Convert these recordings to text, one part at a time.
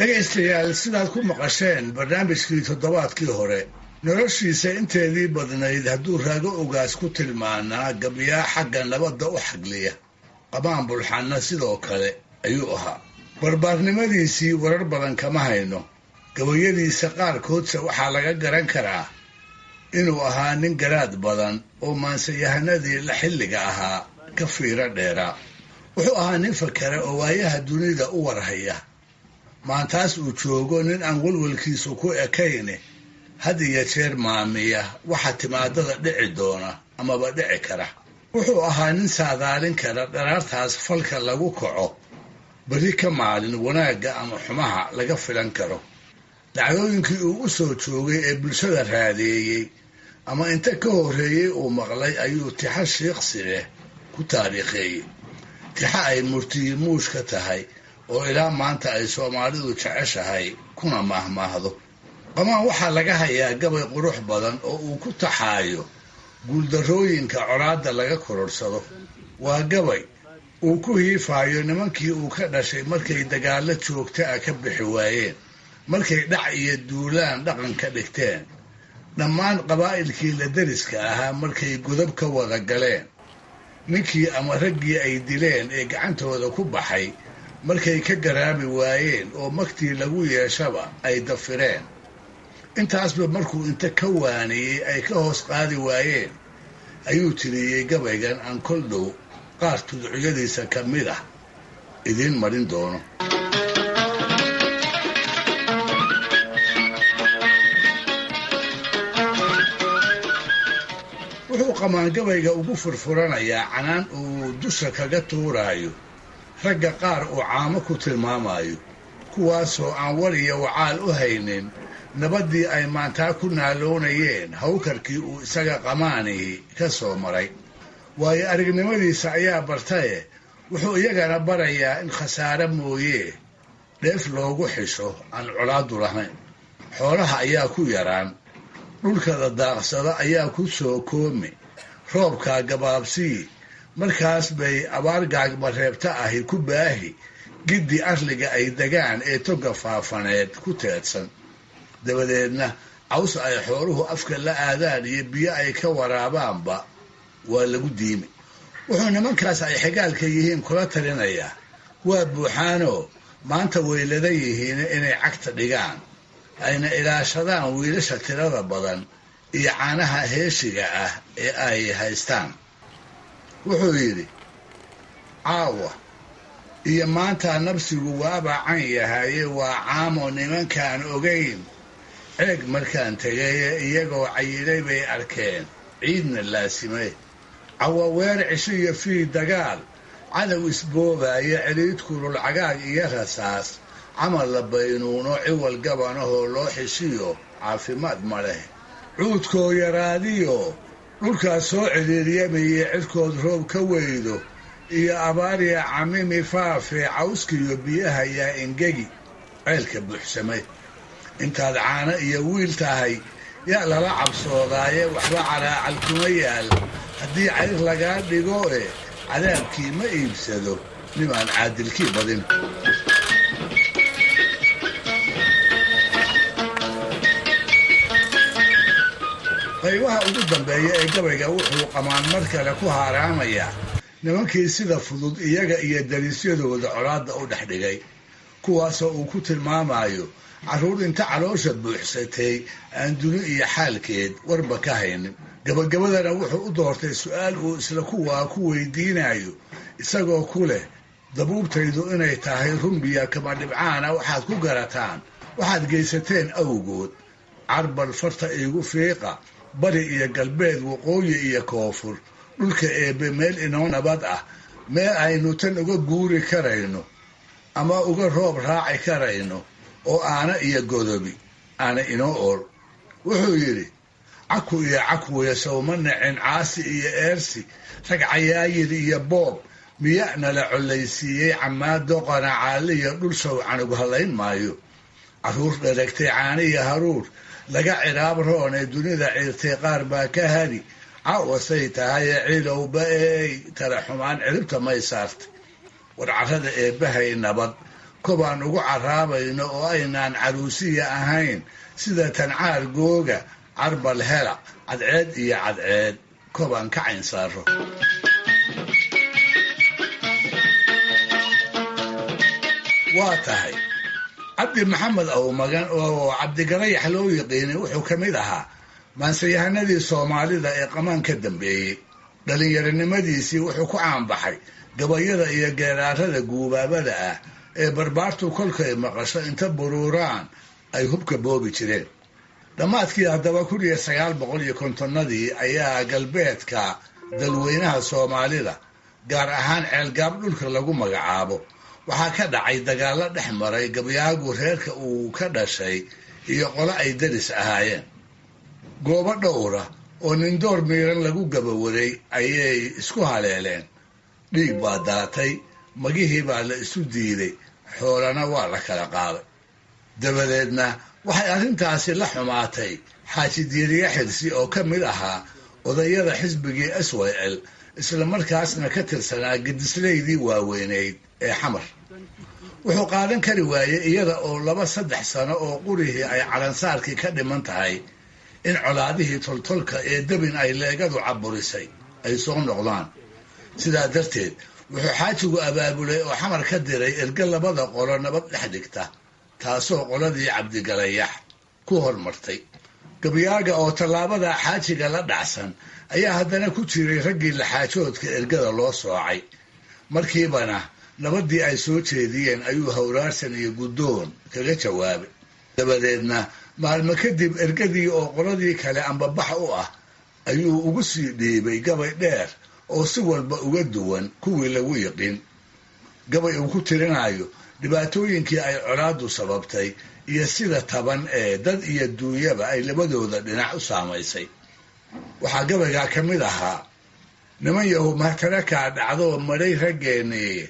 Dhegaystayaal, sidaad ku maqasheen barnaamijkii toddobaadkii hore, noloshiisa inteedii badnayd hadduu Raago Ogaas ku tilmaanaa gabyaa xagga nabadda u xagliya, Qamaan Bulxanna sidoo kale ayuu ahaa. Barbaarnimadiisii warar badan kama hayno. Gabayadiisa qaarkoodse waxaa laga garan karaa inuu ahaa nin garaad badan oo maanseyahanadii la xilliga ahaa ka fiiro dheeraa. Wuxuu ahaa nin fakera oo waayaha dunida u warhaya. Maantaas uu joogo nin aan welwelkiisu ku ekayne, had iyo jeer maamiya waxa timaadada dhici doona amaba dhici kara. Wuxuu ahaa nin saadaalin kara dharaartaas falka lagu kaco berri ka maalin wanaagga ama xumaha laga filan karo. Dhacdooyinkii uu u soo joogay ee bulshada raadeeyey ama inta ka horreeyey uu maqlay ayuu tixa shiiqsi leh ku taariikheeyey, tixa ay murtiyi muush ka tahay oo ilaa maanta ay Soomaalidu jeceshahay kuna maahmaahdo. Qamaan waxaa laga hayaa gabay qurux badan oo uu ku taxaayo guuldarrooyinka colaadda laga kororhsado. Waa gabay uu ku hiifaayo nimankii uu ka dhashay markay dagaallo joogta ah ka bixi waayeen, markay dhac iyo duulaan dhaqan ka dhigteen, dhammaan qabaa'ilkii la deriska ahaa markay godab ka wada galeen, ninkii ama raggii ay dileen ee gacantooda ku baxay markay ka garaabi waayeen oo magtii lagu yeeshaba ay dafireen. Intaasba markuu inta ka waaniyey ay ka hoos qaadi waayeen ayuu tiriyey gabaygan aan kol dhow qaar tuducyadiisa ka mid ah idiin marin doono. Wuxuu Qamaan gabayga ugu furfuranayaa canaan uu dusha kaga tuuraayo ragga qaar uu caamo ku tilmaamayo, kuwaasoo aan war iyo wacaal u haynin nabaddii ay maantaa ku naaloonayeen hawkarkii uu isaga Qamaanihi ka soo maray. Waayo aragnimadiisa ayaa bartaye, wuxuu iyagana barayaa in khasaare mooyee dheef loogu xisho aan colaaddu lahayn. Xoolaha ayaa ku yaraan, dhulka la daaqsada ayaa ku soo koomi, roobkaa gabaabsii, markaas bay abaar gaagmareebta ahi ku baahi giddi arliga ay degaan ee toga faafaneed ku teedsan. Dabadeedna caws ay xooluhu afka la aadaan iyo biyo ay ka waraabaanba waa lagu diimi. Wuxuu nimankaas ay xigaalka yihiin kula talinayaa, waa buuxaanoo maanta waylada yihiin, inay cagta dhigaan ayna ilaashadaan wiilasha tirada badan iyo caanaha heeshiga ah ee ay haystaan. Wuxuu yidhi: caawa iyo maantaa nabsigu waaba can yahaye, waa caamo nimankaan ogayn. Ceeg markaan tegaye iyagoo cayilay bay arkeen ciidna laasimay. Cawaweer cisho iyo fii dagaal cadow isboobaaya, celiid kulul, cagaag iyo rasaas, camal la baynuuno, ciwal gabanahoo loo xishiyo caafimaad ma leh. Cuudkoo yaraadiyo dhulkaas soo celiiryamayay, cirkood roob ka weydo iyo abaariya camimi faafe, cawskiyo biyaha yaa engegi ceelka buuxsamay. Intaad caano iyo wiil tahay yaa lala cabsoodaaye, waxba calaacal kuma yaal haddii cayr lagaa dhigo e, cadaabkii ma iibsado nimaan caadilkii badin. Qaybaha ugu dambeeya ee gabayga wuxuu Qamaan mar kale ku haaraamayaa nimankii sida fudud iyaga iyo dariisyadooda colaadda u dhex dhigay, kuwaasoo uu ku tilmaamayo carruur inta caloosha buuxsatay aan duni iyo xaalkeed warba ka haynin. Gabagabadana wuxuu u doortay su-aal uu isla kuwaa ku weydiinayo, isagoo ku leh: dabuubtaydu inay tahay rumbiya kama dhibcaana waxaad ku garataan waxaad geysateen awgood. Carbal farta iigu fiiqa, bari iyo galbeed, waqooyi iyo koonfur, dhulka eebbe meel inoo nabad ah, meel aynu tan uga guuri karayno ama uga roob raaci karayno oo aana iyo godobi aana inoo ool. Wuxuu yidhi: caku iyo cakwiya sawma nicin, caasi iyo eersi, rag cayaayir iyo boob, miya nala collaysiiyey? Camaado qanacaaliya dhul sawcanug hallayn maayo. Carruur dheragtay caani iyo haruur laga ciraab roon ee dunida ciirtay qaar baa ka hadi. Caawasay tahaye cilowba eey, tala xumaan ciribta may saartay. War carrada eebbahay nabad Kobaan ugu caraabayno oo aynaan caruusiya ahayn sida tancaar googa carbal hela cadceed iyo cadceed kobaan ka cayn saaro. Waa tahay Cabdi Maxamed Awmagan oo Cabdigalayax loo yiqiinay wuxuu ka mid ahaa maanseyahanadii Soomaalida ee qamaan ka dambeeyey. Dhalinyaronimadiisii wuxuu ku caanbaxay gabayada iyo geeraarada guubaabada ah ee barbaartu kolkay maqasho inta buruuraan ay hubka boobi jireen. Dhammaadkii haddaba 1950-adii ayaa galbeedka dalweynaha Soomaalida, gaar ahaan Ceelgaab dhulka lagu magacaabo, waxaa ka dhacay dagaallo dhex maray gabyaagu reerka uu ka dhashay iyo qolo ay daris ahaayeen. Goobo dhowra oo nindoor miiran lagu gabawaray ayay isku haleeleen. Dhiig baa daatay, magihii baa la isu diiday, xoolana waa la kala qaaday. Dabadeedna waxay arrintaasi la xumaatay Xaaji Diiriye Xirsi oo ka mid ahaa odayada xisbigii SYL, islamarkaasna ka tirsanaa gedislaydii waaweynayd ee Xamar. Wuxuu qaadan kari waayey iyada oo 2-3 sano oo qurihii ay calansaarkii ka dhiman tahay in colaadihii toltolka ee debin ay leegadu caburisay ay soo noqdaan. Sidaa darteed wuxuu xaajigu abaabulay oo Xamar ka diray erge labada qolo nabad dhex dhigta, taasoo qoladii Cabdigalayax ku hormartay. Gabyaaga oo tallaabada xaajiga la dhacsan ayaa haddana ku jiray raggii laxaajoodka ergada loo soocay. Markiibana nabaddii ay soo jeediyeen ayuu hawraarsan iyo guddoon kaga jawaabay. Dabadeedna maalmo kadib ergadii oo qoladii kale ambabax u ah ayuu ugu sii dhiibay gabay dheer oo si walba uga duwan kuwii lagu yiqin, gabay uu ku tirinayo dhibaatooyinkii ay colaaddu sababtay iyo sida taban ee dad iyo duunyaba ay labadooda dhinac u saamaysay. Waxaa gabaygaa ka mid ahaa: niman yahu mahtarakaa dhacdoo madhay raggeennii,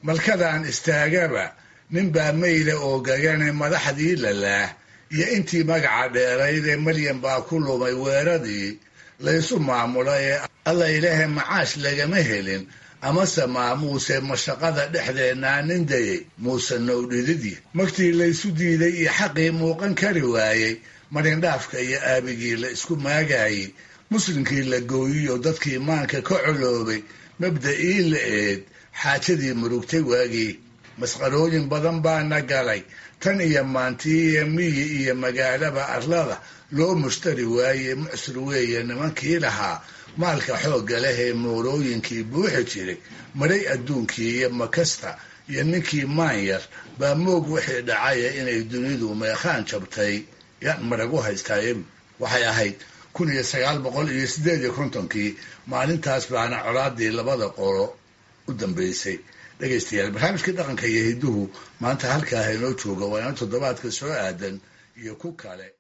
malkadaan istaagaba ninbaa mayle oo gagane, madaxdii lalaah iyo intii magaca dheeraydee malyan baa ku lumay weeradii laysu maamulay ee Alla ilaahe macaash lagama helin amase maamuuse mashaqada dhexdeennaa nin dayey muuse nowdhididii, magtii laysu diiday iyo xaqii muuqan kari waayey, marindhaafka iyo aabigii la isku maagaayey, muslimkii la gooyiyo dadkii maanka ka coloobay, mabda'ii la eed xaajadii murugtay waagii, masqarooyin badan baana galay tan iyo maantiiyo miyi iyo magaalaba arlada loo mushtari waaye, mucsur weeye nimankii lahaa maalka xoogga leh ee moorooyinkii buuxi jiray, maray adduunkii iyo makasta iyo ninkii maanyar baa moog wixii dhacaya inay dunidu meekhaan jabtay yaan maragu haystaaye. Waxay ahayd 1958-kii. Maalintaas baana colaadii labada qolo u dambeysay. Dhegaystayaal, barnaamijkii dhaqanka iyo hidduhu maanta halkaa haynoo jooga. Waa ina toddobaadka soo aadan iyo ku kale.